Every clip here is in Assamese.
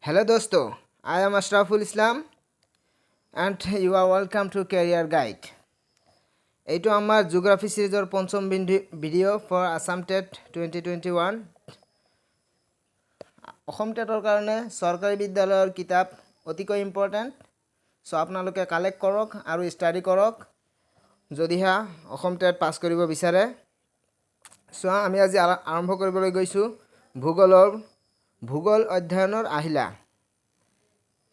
Hello dosto, I am Ashraful Islam and you are welcome to Career Guide. এইটো আমাৰ জিঅ'গ্ৰাফী চিৰিজৰ পঞ্চম video for Assam TET 2021। Assam টেটৰ কাৰণে চৰকাৰী বিদ্যালয়ৰ কিতাপ অতিকৈ ইম্পৰ্টেণ্ট। চ' আপোনালোকে কালেক্ট কৰক আৰু ষ্টাডি কৰক, যদিহে অসম টেট পাছ কৰিব বিচাৰে। চোৱা, আমি আজি আৰম্ভ কৰিবলৈ গৈছোঁ ভূগোল অধ্যয়নৰ আহিলা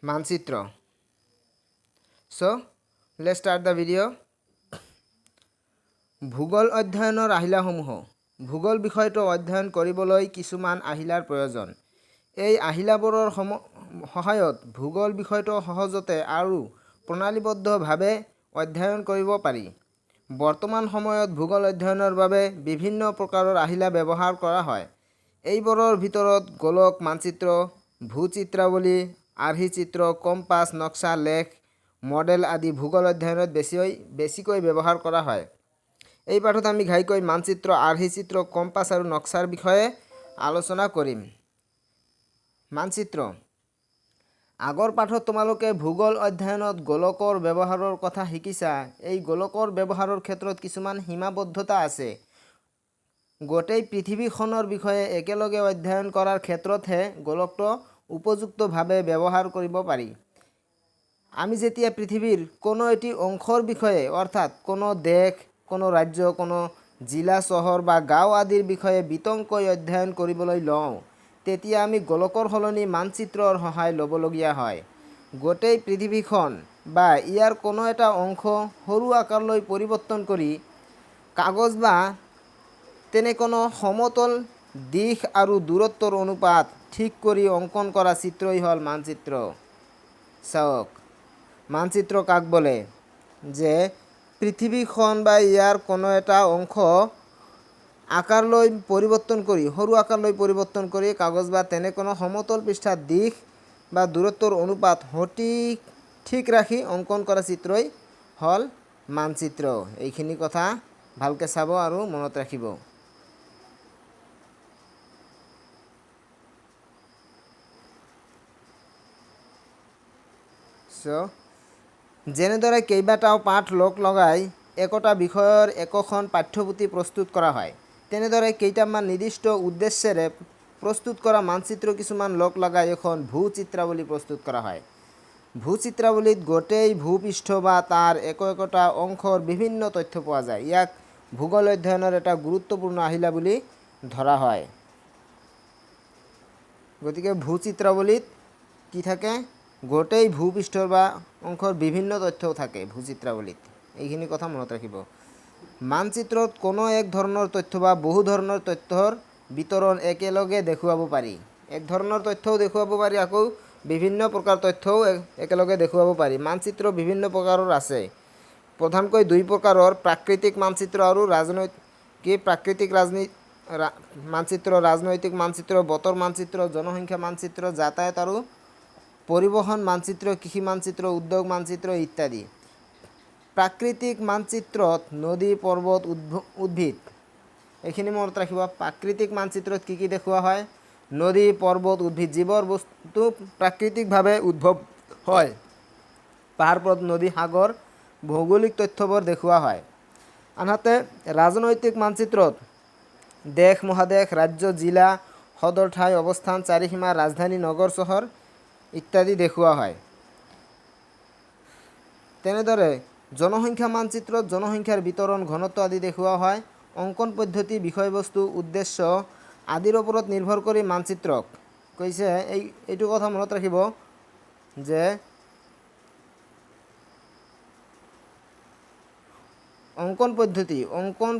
মানচিত্ৰ। So let's start the video. ভূগোল অধ্যয়নৰ আহিলাসমূহ। ভূগোল বিষয়টো অধ্যয়ন কৰিবলৈ কিছুমান আহিলাৰ প্ৰয়োজন। এই আহিলাবোৰৰ সহায়ত ভূগোল বিষয়টো সহজতে আৰু প্ৰণালীবদ্ধভাৱে অধ্যয়ন কৰিব পাৰি। বৰ্তমান সময়ত ভূগোল অধ্যয়নৰ বাবে বিভিন্ন প্ৰকাৰৰ আহিলা ব্যৱহাৰ কৰা হয়। এইবোৰৰ ভিতৰত গোলক, মানচিত্ৰ, ভূচিত্ৰাৱলী, আৰ্হিচিত্ৰ, কম্পাছ, নক্সা, লেখ, মডেল আদি ভূগোল অধ্যয়নত বেছিকৈ ব্যৱহাৰ কৰা হয়। এই পাঠত আমি ঘাইকৈ মানচিত্ৰ, আৰ্হিচিত্ৰ, কম্পাছ আৰু নক্সাৰ বিষয়ে আলোচনা কৰিম। মানচিত্ৰ। আগৰ পাঠত তোমালোকে ভূগোল অধ্যয়নত গোলকৰ ব্যৱহাৰৰ কথা শিকিছা। এই গোলকৰ ব্যৱহাৰৰ ক্ষেত্ৰত কিছুমান সীমাবদ্ধতা আছে। গোটেই পৃথিৱীখনৰ বিষয়ে একেলগে অধ্যয়ন কৰাৰ ক্ষেত্ৰতহে গোলকটো উপযুক্তভাৱে ব্যৱহাৰ কৰিব পাৰি। আমি যেতিয়া পৃথিৱীৰ কোনো এটি অংশৰ বিষয়ে, অৰ্থাৎ কোনো দেশ, কোনো ৰাজ্য, কোনো জিলা, চহৰ বা গাঁও আদিৰ বিষয়ে বিতংকৈ অধ্যয়ন কৰিবলৈ লওঁ, তেতিয়া আমি গোলকৰ সলনি মানচিত্ৰৰ সহায় ল'বলগীয়া হয়। গোটেই পৃথিৱীখন বা ইয়াৰ কোনো এটা অংশ সৰু আকাৰলৈ পৰিৱৰ্তন কৰি কাগজ বা তেনে কোনো সমতল দিশ আৰু দূৰত্বৰ অনুপাত ঠিক কৰি অংকন কৰা চিত্ৰই হ'ল মানচিত্ৰ। চাওক, মানচিত্ৰ কাক বোলে যে পৃথিৱীখন বা ইয়াৰ কোনো এটা অংশ আকাৰলৈ পৰিৱৰ্তন কৰি, সৰু আকাৰলৈ পৰিৱৰ্তন কৰি কাগজ বা তেনে কোনো সমতল পৃষ্ঠাৰ দিশ বা দূৰত্বৰ অনুপাত সঠিক ঠিক ৰাখি অংকন কৰা চিত্ৰই হ'ল মানচিত্ৰ। এইখিনি কথা ভালকৈ চাব আৰু মনত ৰাখিব। চ' যেনেদৰে কেইবাটাও পাঠ লগ লগাই একোটা বিষয়ৰ একোখন পাঠ্যপুথি প্ৰস্তুত কৰা হয়, তেনেদৰে কেইটামান নিৰ্দিষ্ট উদ্দেশ্যেৰে প্ৰস্তুত কৰা মানচিত্ৰ কিছুমান লগ লগাই এখন ভূচিত্ৰাৱলী প্ৰস্তুত কৰা হয়। ভূচিত্ৰাৱলীত গোটেই ভূপৃষ্ঠ বা তাৰ একো একোটা অংশৰ বিভিন্ন তথ্য পোৱা যায়। ইয়াক ভূগোল অধ্যয়নৰ এটা গুৰুত্বপূৰ্ণ আহিলা বুলি ধৰা হয়। গতিকে ভূচিত্ৰাৱলীত কি থাকে? গোটেই ভূপৃষ্ঠৰ বা অংশৰ বিভিন্ন তথ্যও থাকে ভূচিত্ৰাৱলীত। এইখিনি কথা মনত ৰাখিব। মানচিত্ৰত কোনো এক ধৰণৰ তথ্য বা বহু ধৰণৰ তথ্যৰ বিতৰণ একেলগে দেখুৱাব পাৰি। এক ধৰণৰ তথ্যও দেখুৱাব পাৰি, আকৌ বিভিন্ন প্ৰকাৰ তথ্যও একেলগে দেখুৱাব পাৰি। মানচিত্ৰ বিভিন্ন প্ৰকাৰৰ আছে। প্ৰধানকৈ দুই প্ৰকাৰৰ: প্ৰাকৃতিক মানচিত্ৰ আৰু ৰাজনৈতিক কি প্ৰাকৃতিক মানচিত্ৰ, ৰাজনৈতিক মানচিত্ৰ, বতৰ মানচিত্ৰ, জনসংখ্যা মানচিত্ৰ, যাতায়াত আৰু পৰিবহণ মানচিত্ৰ, কৃষি মানচিত্ৰ, উদ্যোগ মানচিত্ৰ ইত্যাদি। প্ৰাকৃতিক মানচিত্ৰত নদী, পৰ্বত, উদ্ভিদ, এইখিনি মনত ৰাখিব। প্ৰাকৃতিক মানচিত্ৰত কি কি দেখুওৱা হয়? নদী, পৰ্বত, উদ্ভিদ, যিবোৰ বস্তু প্ৰাকৃতিকভাৱে উদ্ভৱ হয়, পাহাৰ, পৰ্বত, নদী, সাগৰ, ভৌগোলিক তথ্যবোৰ দেখুওৱা হয়। আনহাতে ৰাজনৈতিক মানচিত্ৰত দেশ, মহাদেশ, ৰাজ্য, জিলা, সদৰ ঠাই, অৱস্থান, চাৰিসীমা, ৰাজধানী, নগৰ, চহৰ ইত্যাদি দেখুওৱা হয়। তেনেদৰে জনসংখ্যা মানচিত্ৰত জনসংখ্যাৰ বিতৰণ, ঘনত্ব আদি দেখুওৱা হয়। অংকন পদ্ধতি, বিষয়বস্তু, উদ্দেশ্য আদিৰ ওপৰত নিৰ্ভৰ কৰি মানচিত্ৰক কৈছে। এইটো কথা মনত ৰাখিব যে অংকন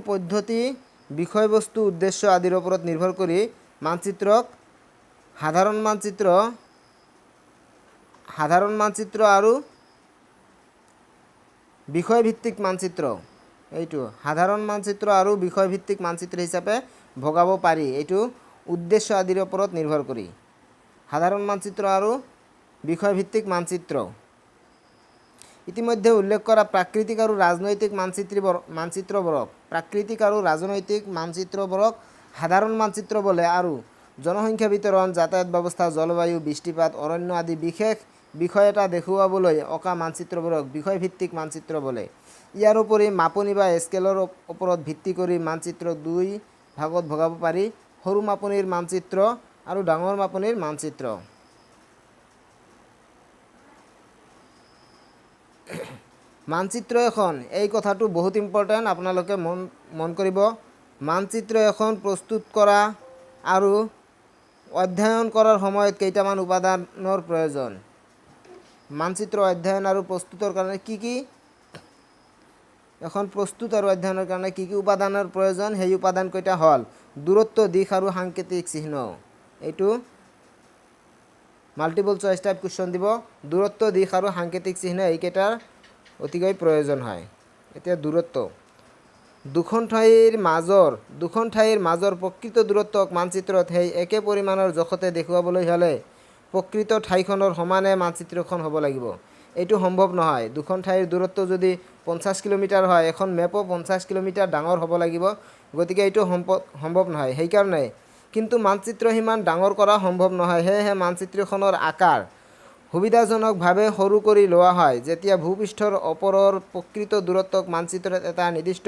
পদ্ধতি, বিষয়বস্তু, উদ্দেশ্য আদিৰ ওপৰত নিৰ্ভৰ কৰি মানচিত্ৰক সাধাৰণ মানচিত্ৰ আৰু বিষয়ভিত্তিক মানচিত্ৰ, এইটো সাধাৰণ মানচিত্ৰ আৰু বিষয়ভিত্তিক মানচিত্ৰ হিচাপে ভগাব পাৰি। এইটো উদ্দেশ্য আদিৰ ওপৰত নিৰ্ভৰ কৰি সাধাৰণ মানচিত্ৰ আৰু বিষয়ভিত্তিক মানচিত্ৰ। ইতিমধ্যে উল্লেখ কৰা প্ৰাকৃতিক আৰু ৰাজনৈতিক মানচিত্ৰবোৰক প্ৰাকৃতিক আৰু ৰাজনৈতিক মানচিত্ৰবোৰক সাধাৰণ মানচিত্ৰ বোলে আৰু জনসংখ্যা বিতৰণ, যাতায়াত ব্যৱস্থা, জলবায়ু, বৃষ্টিপাত, অৰণ্য আদি বিশেষ বিষয় এটা দেখুৱাবলৈ অঁকা মানচিত্ৰবোৰক বিষয়ভিত্তিক মানচিত্ৰ বোলে। ইয়াৰ উপৰি মাপনী বা স্কেলৰ ওপৰত ভিত্তি কৰি মানচিত্ৰ দুই ভাগত ভগাব পাৰি, সৰু মাপনীৰ মানচিত্ৰ আৰু ডাঙৰ মাপনীৰ মানচিত্ৰ। মানচিত্ৰ এখন, এই কথাটো বহুত ইম্পৰ্টেণ্ট, আপোনালোকে মন কৰিব। মানচিত্ৰ এখন প্ৰস্তুত কৰা আৰু অধ্যয়ন কৰাৰ সময়ত কেইটামান উপাদানৰ প্ৰয়োজন। মানচিত্ৰ অধ্যয়ন আৰু প্ৰস্তুতৰ কাৰণে কি কি, এখন প্ৰস্তুত আৰু অধ্যয়নৰ কাৰণে কি কি উপাদানৰ প্ৰয়োজন, সেই উপাদানকেইটা হ'ল দূৰত্ব, দিশ আৰু সাংকেতিক চিহ্ন। এইটো মাল্টিপল চইচ টাইপ কুৱেশ্যন দিব। দূৰত্ব, দিশ আৰু সাংকেতিক চিহ্ন এইকেইটাৰ অতিকৈ প্ৰয়োজন হয়। এতিয়া দূৰত্ব, দুখন ঠাইৰ মাজৰ প্ৰকৃত দূৰত্বক মানচিত্ৰত সেই একে পৰিমাণৰ জোখতে দেখুৱাবলৈ হ'লে প্ৰকৃত ঠাইখনৰ সমানে মানচিত্ৰখন হ'ব লাগিব। এইটো সম্ভৱ নহয়। দুখন ঠাইৰ দূৰত্ব যদি 50 কিলোমিটাৰ হয়, এখন মেপো 50 কিলোমিটাৰ ডাঙৰ হ'ব লাগিব। গতিকে এইটো সম্ভৱ নহয়। সেইকাৰণে কিন্তু মানচিত্ৰ সিমান ডাঙৰ কৰা সম্ভৱ নহয়। সেয়েহে মানচিত্ৰখনৰ আকাৰ সুবিধাজনকভাৱে সৰু কৰি লোৱা হয়। যেতিয়া ভূপৃষ্ঠৰ ওপৰৰ প্ৰকৃত দূৰত্বক মানচিত্ৰত এটা নিৰ্দিষ্ট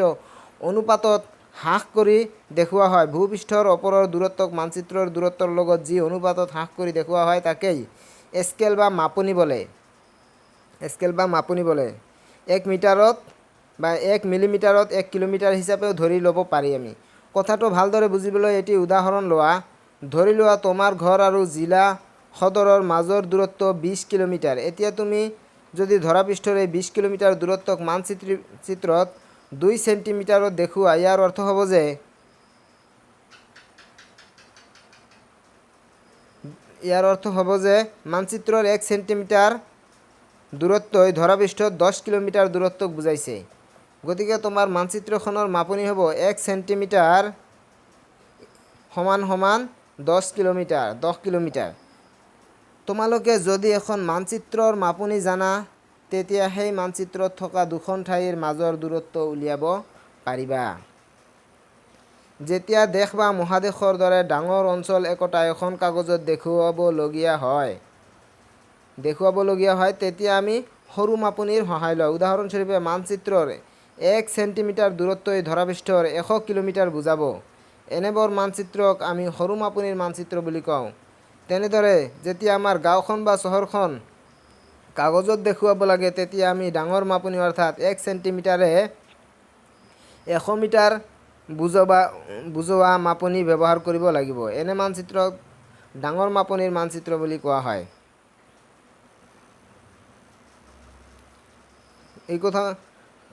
অনুপাতত হ্ৰাস কৰি দেখুওৱা হয়, ভূপৃষ্ঠৰ ওপৰৰ দূৰত্বক মানচিত্ৰৰ দূৰত্বৰ লগত যি অনুপাতত হ্ৰাস কৰি দেখুওৱা হয়, তাকেই স্কেল বা মাপনী বোলে। স্কেল বা মাপনী বোলে। 1 মিটাৰত বা 1 মিলিমিটাৰত 1 কিলোমিটাৰ হিচাপেও ধৰি ল'ব পাৰি আমি। কথাটো ভালদৰে বুজিবলৈ এটি উদাহৰণ লোৱা। ধৰি লোৱা, তোমাৰ ঘৰ আৰু জিলা সদৰৰ মাজৰ দূৰত্ব 20 কিলোমিটাৰ। এতিয়া তুমি যদি ধৰাপৃষ্ঠৰ এই 20 কিলোমিটাৰ দূৰত্বক মানচিত্ৰত 2 চেণ্টিমিটাৰত দেখুওৱা, ইয়াৰ অৰ্থ হ'ব যে মানচিত্ৰৰ 1 চেণ্টিমিটাৰ দূৰত্বই ধৰাপৃষ্ঠত 10 কিলোমিটাৰ দূৰত্বক বুজাইছে। গতিকে তোমাৰ মানচিত্ৰখনৰ মাপনি হ'ব 1 চেণ্টিমিটাৰ সমান সমান 10 কিলোমিটাৰ, 10 কিলোমিটাৰ। তোমালোকে যদি এখন মানচিত্ৰৰ মাপনি জানা, তেতিয়া সেই মানচিত্ৰত থকা দুখন ঠাইৰ মাজৰ দূৰত্ব উলিয়াব পাৰিবা। যেতিয়া দেশ বা মহাদেশৰ দৰে ডাঙৰ অঞ্চল একোটা এখন কাগজত দেখুৱাবলগীয়া হয়, তেতিয়া আমি সৰু মাপনিৰ সহায় লওঁ। উদাহৰণস্বৰূপে, মানচিত্ৰৰ 1 চেণ্টিমিটাৰ দূৰত্বই ধৰাপৃষ্ঠৰ 100 কিলোমিটাৰ বুজাব। এনেবোৰ মানচিত্ৰক আমি সৰু মাপনিৰ মানচিত্ৰ বুলি কওঁ। তেনেদৰে যেতিয়া আমাৰ গাঁওখন বা চহৰখন কাগজত দেখুৱাব লাগে, তেতিয়া আমি ডাঙৰ মাপনি, অৰ্থাৎ 1 চেণ্টিমিটাৰে 100 মিটাৰ বুজোৱা মাপনি ব্যৱহাৰ কৰিব লাগিব। এনে মানচিত্ৰক ডাঙৰ মাপনিৰ মানচিত্ৰ বুলি কোৱা হয়। এই কথা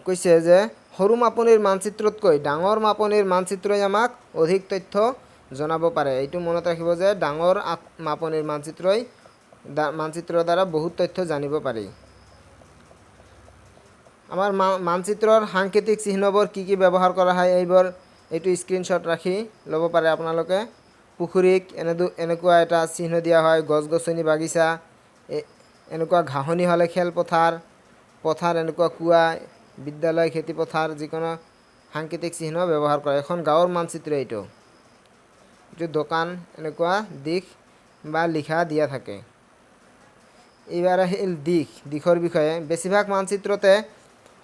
কৈছে যে সৰু মাপনিৰ মানচিত্ৰতকৈ ডাঙৰ মাপনিৰ মানচিত্ৰই আমাক অধিক তথ্য জনাব পাৰে। এইটো মনত ৰাখিব যে ডাঙৰ মাপনিৰ মানচিত্ৰৰ দ্বাৰা বহুত তথ্য জানিব পাৰি। আমাৰ মানচিত্ৰৰ সাংকেতিক চিহ্নবোৰ কি কি ব্যৱহাৰ কৰা হয়, এইবোৰ এইটো স্ক্ৰীনশ্বট ৰাখি ল'ব পাৰে আপোনালোকে। পুখুৰীক এনেকুৱা এটা চিহ্ন দিয়া হয়, গছ গছনি, বাগিচা এনেকুৱা, ঘাঁহনি হ'লে খেলপথাৰ, পথাৰ এনেকুৱা, কুঁৱা, বিদ্যালয়, খেতিপথাৰ, যিকোনো সাংকেতিক চিহ্ন ব্যৱহাৰ কৰে। এখন গাঁৱৰ মানচিত্ৰ এইটো। এইটো দোকান, এনেকুৱা দিশ বা লিখা দিয়া থাকে। এইবাৰ আহিল দিশ, দিশৰ বিষয়ে। বেছিভাগ মানচিত্ৰতে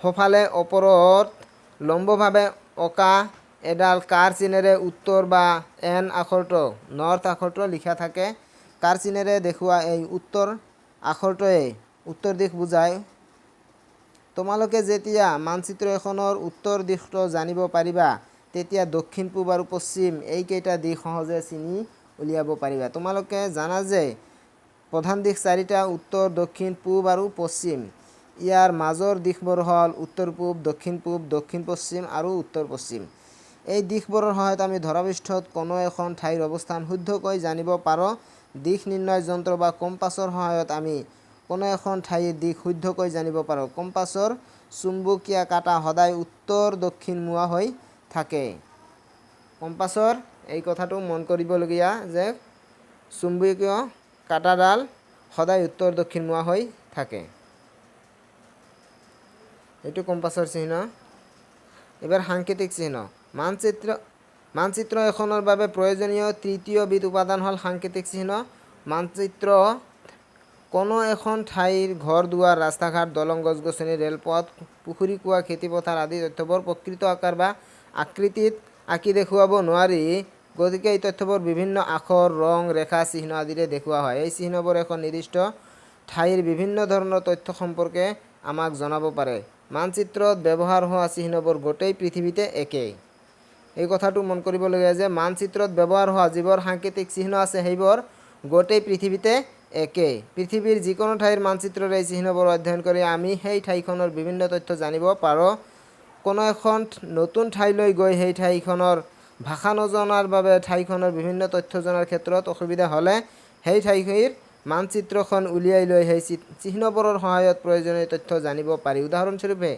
সোঁফালে ওপৰত লম্বভাৱে অঁকা এডাল কাঁড় চিনেৰে উত্তৰ বা এন আখৰটো, নৰ্থ আখৰটো লিখা থাকে। কাঁড় চিনেৰে দেখুওৱা এই উত্তৰ আখৰটোৱে উত্তৰ দিশ বুজায়। তোমালোকে যেতিয়া মানচিত্ৰ এখনৰ উত্তৰ দিশটো জানিব পাৰিবা, তেতিয়া দক্ষিণ, পূব আৰু পশ্চিম এইকেইটা দিশ সহজে চিনি উলিয়াব পাৰিবা। তোমালোকে জানা যে প্ৰধান দিশ চাৰিটা, উত্তৰ, দক্ষিণ, পূব আৰু পশ্চিম। ইয়াৰ মাজৰ দিশবোৰ হ'ল উত্তৰ পূব, দক্ষিণ পূব, দক্ষিণ পশ্চিম আৰু উত্তৰ পশ্চিম। এই দিশবোৰৰ সহায়ত আমি ধৰাপৃষ্ঠত কোনো এখন ঠাইৰ অৱস্থান শুদ্ধকৈ জানিব পাৰোঁ। দিশ নিৰ্ণয় যন্ত্ৰ বা কম্পাছৰ সহায়ত আমি কোনো এখন ঠাইৰ দিশ শুদ্ধকৈ জানিব পাৰোঁ। কম্পাছৰ চুম্বকীয় কাঁটা সদায় উত্তৰ দক্ষিণমুৱা হৈ থাকে। কম্পাছৰ এই কথাটো মন কৰিবলগীয়া যে চুম্বকীয় কাঁটাডাল সদায় উত্তৰ দক্ষিণমুৱা হৈ থাকে। এইটো কম্পাছৰ চিহ্ন। এইবাৰ সাংকেতিক চিহ্ন। মানচিত্ৰ মানচিত্ৰ এখনৰ বাবে প্ৰয়োজনীয় তৃতীয়বিধ উপাদান হ'ল সাংকেতিক চিহ্ন। মানচিত্ৰ কোনো এখন ঠাইৰ ঘৰ দুৱাৰ, ৰাস্তা ঘাট, দলং, গছ গছনি, ৰেলপথ, পুখুৰী, কুঁৱা, খেতিপথাৰ আদি তথ্যবোৰ প্ৰকৃত আকাৰ বা আকৃতিত আঁকি দেখুৱাব নোৱাৰি। গতিকে এই তথ্যবোৰ বিভিন্ন আখৰ, ৰং, ৰেখা, চিহ্ন আদিৰে দেখুওৱা হয়। এই চিহ্নবোৰ এখন নিৰ্দিষ্ট ঠাইৰ বিভিন্ন ধৰণৰ তথ্য সম্পৰ্কে আমাক জনাব পাৰে। মানচিত্ৰত ব্যৱহাৰ হোৱা চিহ্নবোৰ গোটেই পৃথিৱীতে একেই। এই কথাটো মন কৰিবলগীয়া যে মানচিত্ৰত ব্যৱহাৰ হোৱা যিবোৰ সাংকেতিক চিহ্ন আছে, সেইবোৰ গোটেই পৃথিৱীতে একেই। পৃথিৱীৰ যিকোনো ঠাইৰ মানচিত্ৰৰ এই চিহ্নবোৰ অধ্যয়ন কৰি আমি সেই ঠাইখনৰ বিভিন্ন তথ্য জানিব পাৰোঁ। কোনো এখন নতুন ঠাইলৈ গৈ সেই ঠাইখনৰ ভাষা নজনাৰ বাবে ঠাইখনৰ বিভিন্ন তথ্য জনাৰ ক্ষেত্ৰত অসুবিধা হ'লে সেই ঠাইখিনিৰ মানচিত্ৰখন উলিয়াই লৈ সেই চিহ্নবোৰৰ সহায়ত প্ৰয়োজনীয় তথ্য জানিব পাৰি। উদাহৰণস্বৰূপে,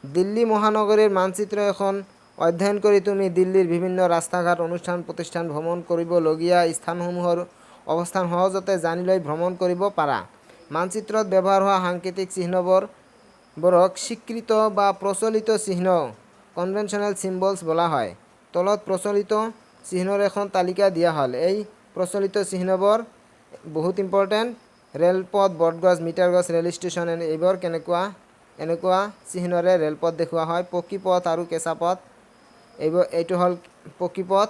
দিল্লী মহানগৰীৰ মানচিত্ৰ এখন অধ্যয়ন কৰি তুমি দিল্লীৰ বিভিন্ন ৰাস্তা ঘাট, অনুষ্ঠান প্ৰতিষ্ঠান, ভ্ৰমণ কৰিবলগীয়া স্থানসমূহৰ অৱস্থান সহজতে জানি লৈ ভ্ৰমণ কৰিব পাৰা। মানচিত্ৰত ব্যৱহাৰ হোৱা সাংকেতিক চিহ্নবোৰক স্বীকৃত বা প্ৰচলিত চিহ্ন, কনভেনশ্যনেল চিম্বলছ বোলা হয়। তলত প্ৰচলিত চিহ্নৰ এখন তালিকা দিয়া হ'ল। এই প্ৰচলিত চিহ্নবোৰ বহুত ইম্পৰ্টেণ্ট। ৰেলপথ, বটগছ, মিটাৰ গছ, ৰেল ষ্টেচন, এইবোৰ কেনেকুৱা, এনেকুৱা চিহ্নৰে ৰেলপথ দেখুওৱা হয়। পকী পথ আৰু কেঁচা পথ এইবোৰ, এইটো হ'ল পকী পথ,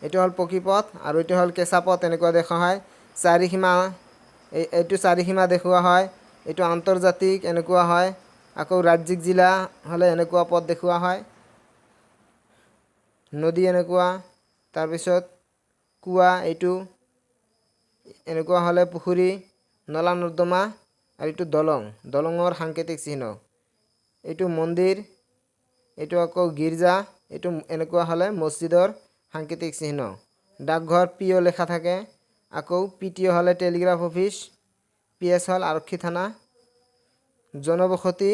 এইটো হ'ল পকী পথ আৰু এইটো হ'ল কেঁচা পথ, এনেকুৱা দেখা হয়। চাৰিসীমা, এইটো চাৰিসীমা দেখুওৱা হয়। এইটো আন্তৰ্জাতিক এনেকুৱা হয়। আকৌ ৰাজ্যিক, জিলা হ'লে এনেকুৱা পথ দেখুওৱা হয়। নদী এনেকুৱা, তাৰপিছত কুঁৱা এইটো এনেকুৱা হ'লে পুখুৰী, নলা নৰ্দমা আৰু এইটো দলং, দলঙৰ সাংকেতিক চিহ্ন। এইটো মন্দিৰ, এইটো আকৌ গীৰ্জা, এইটো এনেকুৱা হ'লে মছজিদৰ সাংকেতিক চিহ্ন। ডাকঘৰ পি অ' লেখা থাকে। আকৌ পি টি অ' হ'লে টেলিগ্ৰাফ অফিচ, পি এছ হ'ল আৰক্ষী থানা। জনবসতি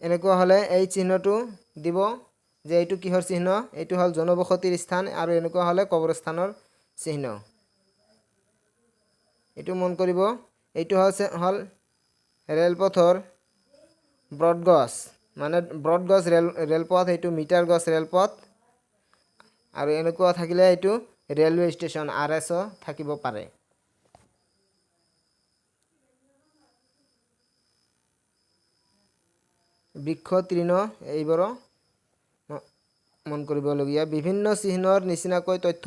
এনেকুৱা হ'লে এই চিহ্নটো দিব যে এইটো কিহৰ চিহ্ন, এইটো হ'ল জনবসতিৰ স্থান। আৰু এনেকুৱা হ'লে কবৰস্থানৰ চিহ্ন। এইটো মন কৰিব। এইটো হৈছে হ'ল ৰেলপথৰ ব্ৰডগছ, মানে ব্ৰডগছ ৰেলপথ, এইটো মিটাৰ গছ ৰেলপথ। আৰু এনেকুৱা থাকিলে এইটো ৰেলৱে ষ্টেচন, আৰ এছ অ' থাকিব পাৰে। বৃক্ষ, তৃণ এইবোৰো মন কৰিবলগীয়া। বিভিন্ন চিহ্নৰ নিচিনাকৈ তথ্য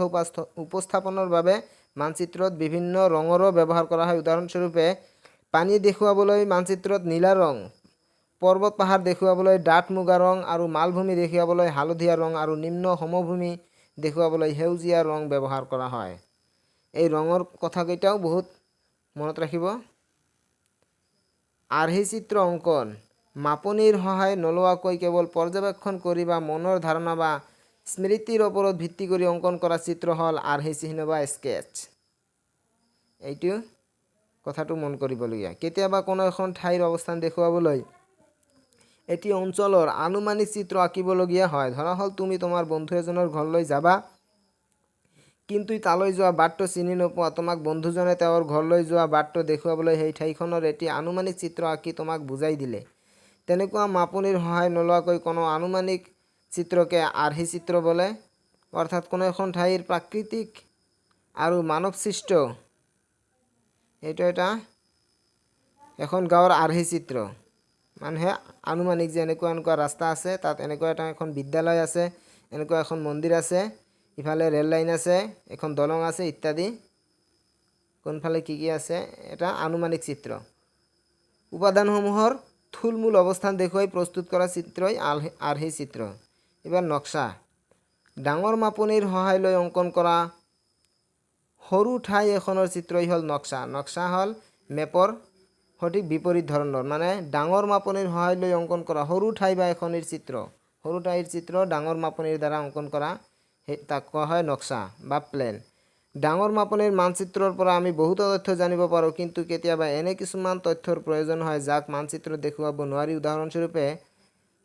উপস্থাপনৰ বাবে মানচিত্ৰত বিভিন্ন ৰঙৰো ব্যৱহাৰ কৰা হয়। উদাহৰণস্বৰূপে, পানী দেখুৱাবলৈ মানচিত্ৰত নীলা ৰং, পৰ্বত পাহাৰ দেখুৱাবলৈ ডাঠ মুগা ৰং আৰু মালভূমি দেখুৱাবলৈ হালধীয়া ৰং আৰু নিম্ন সমভূমি দেখুৱাবলৈ সেউজীয়া ৰং ব্যৱহাৰ কৰা হয়। এই ৰঙৰ কথাকেইটাও বহুত মনত ৰাখিব। আৰ্হি চিত্ৰ অংকন মাপনীৰ সহায় নোলোৱাকৈ কেৱল পৰ্যবেক্ষণ কৰি বা মনৰ ধাৰণা বা স্মৃতিৰ ওপৰত ভিত্তি কৰি অংকন কৰা চিত্ৰ হ'ল আৰ্হি চিহ্ন বা স্কেচ। এইটো কথাটো মন কৰিবলগীয়া। কেতিয়াবা কোনো এখন ঠাইৰ অৱস্থান দেখুৱাবলৈ এটি অঞ্চলৰ আনুমানিক চিত্ৰ আঁকিবলগীয়া হয়। ধৰা হ'ল তুমি তোমাৰ বন্ধু এজনৰ ঘৰলৈ যাবা, কিন্তু তালৈ যোৱা বাটটো চিনি নোপোৱা। তোমাক বন্ধুজনে তেওঁৰ ঘৰলৈ যোৱা বাটটো দেখুৱাবলৈ সেই ঠাইখনৰ এটি আনুমানিক চিত্ৰ আঁকি তোমাক বুজাই দিলে। তেনেকুৱা মাপনীৰ সহায় নোলোৱাকৈ কোনো আনুমানিক চিত্ৰকে আৰ্হি চিত্ৰ বোলে। অৰ্থাৎ কোনো এখন ঠাইৰ প্ৰাকৃতিক আৰু মানৱসৃষ্ট, এইটো এটা এখন গাঁৱৰ আৰ্হি চিত্ৰ। মানুহে আনুমানিক যে এনেকুৱা এনেকুৱা ৰাস্তা আছে, তাত এনেকুৱা এটা এখন বিদ্যালয় আছে, এনেকুৱা এখন মন্দিৰ আছে, ইফালে ৰেল লাইন আছে, এখন দলং আছে ইত্যাদি, কোনফালে কি কি আছে, এটা আনুমানিক চিত্ৰ। উপাদানসমূহৰ থুলমূল অৱস্থান দেখুৱাই প্ৰস্তুত কৰা চিত্ৰই আৰ্হি চিত্ৰ। এইবাৰ নক্সা। ডাঙৰ মাপনীৰ সহায় লৈ অংকন কৰা সৰু ঠাই এখনৰ চিত্ৰই হ'ল নক্সা। নক্সা হ'ল মেপৰ সঠিক বিপৰীত ধৰণৰ, মানে ডাঙৰ মাপনীৰ সহায় লৈ অংকন কৰা সৰু ঠাই বা এখনিৰ চিত্ৰ। সৰু ঠাইৰ চিত্ৰ ডাঙৰ মাপনীৰ দ্বাৰা অংকন কৰা, সেই তাক কোৱা হয় নক্সা বা প্লেন। ডাঙৰ মাপনীৰ মানচিত্ৰৰ পৰা আমি বহুতো তথ্য জানিব পাৰোঁ, কিন্তু কেতিয়াবা এনে কিছুমান তথ্যৰ প্ৰয়োজন হয় যাক মানচিত্ৰত দেখুৱাব নোৱাৰি। উদাহৰণস্বৰূপে,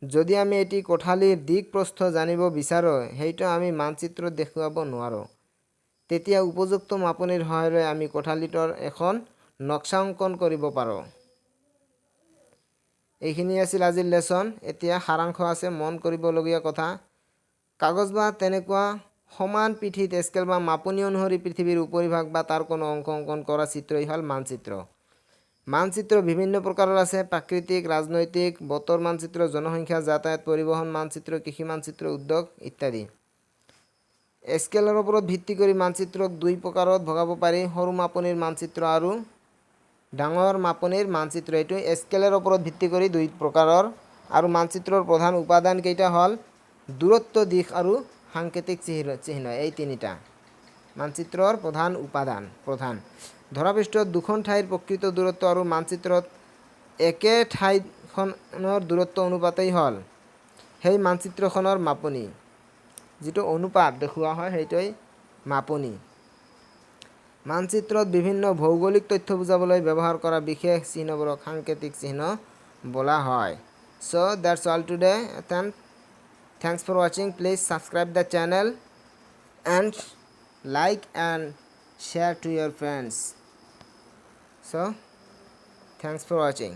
যদি আমি এটি কোঠালিৰ দিক প্ৰস্থ জানিব বিচাৰোঁ, সেইটো আমি মানচিত্ৰত দেখুৱাব নোৱাৰোঁ। তেতিয়া উপযুক্ত মাপনীৰ সহায়ৰে আমি কোঠালিটোৰ এখন নক্সা অংকন কৰিব পাৰোঁ। এইখিনি আছিল আজিৰ লেচন। এতিয়া সাৰাংশ আছে, মন কৰিবলগীয়া কথা। কাগজ বা তেনেকুৱা সমান পিঠিত স্কেল বা মাপনী অনুসৰি পৃথিৱীৰ উপৰিভাগ বা তাৰ কোনো অংশ অংকন কৰা চিত্ৰই হ'ল মানচিত্ৰ। মানচিত্ৰ বিভিন্ন প্ৰকাৰৰ আছে: প্ৰাকৃতিক, ৰাজনৈতিক, বতৰ মানচিত্ৰ, জনসংখ্যা, যাতায়াত, পৰিবহণ মানচিত্ৰ, কৃষি মানচিত্ৰ, উদ্যোগ ইত্যাদি। স্কেলৰ ওপৰত ভিত্তি কৰি মানচিত্ৰক দুই প্ৰকাৰত ভগাব পাৰি: সৰু মাপনীৰ মানচিত্ৰ আৰু ডাঙৰ মাপনীৰ মানচিত্ৰ। এইটো স্কেলৰ ওপৰত ভিত্তি কৰি দুই প্ৰকাৰৰ। আৰু মানচিত্ৰৰ প্ৰধান উপাদান কেইটা হ'ল দূৰত্ব, দিশ আৰু সাংকেতিক চিহ্ন। এই তিনিটা মানচিত্ৰৰ প্ৰধান উপাদান। প্ৰধান ধৰাপৃষ্ঠত দুখন ঠাইৰ প্ৰকৃত দূৰত্ব আৰু মানচিত্ৰত একে ঠাইখনৰ দূৰত্ব অনুপাতেই হ'ল সেই মানচিত্ৰখনৰ মাপনী। যিটো অনুপাত দেখুওৱা হয়, সেইটোৱেই মাপনী। মানচিত্ৰত বিভিন্ন ভৌগোলিক তথ্য বুজাবলৈ ব্যৱহাৰ কৰা বিশেষ চিহ্নবোৰক সাংকেতিক চিহ্ন বোলা হয়। So that's all today. Thanks for watching. Please subscribe the channel and like and share to your friends. So thanks for watching.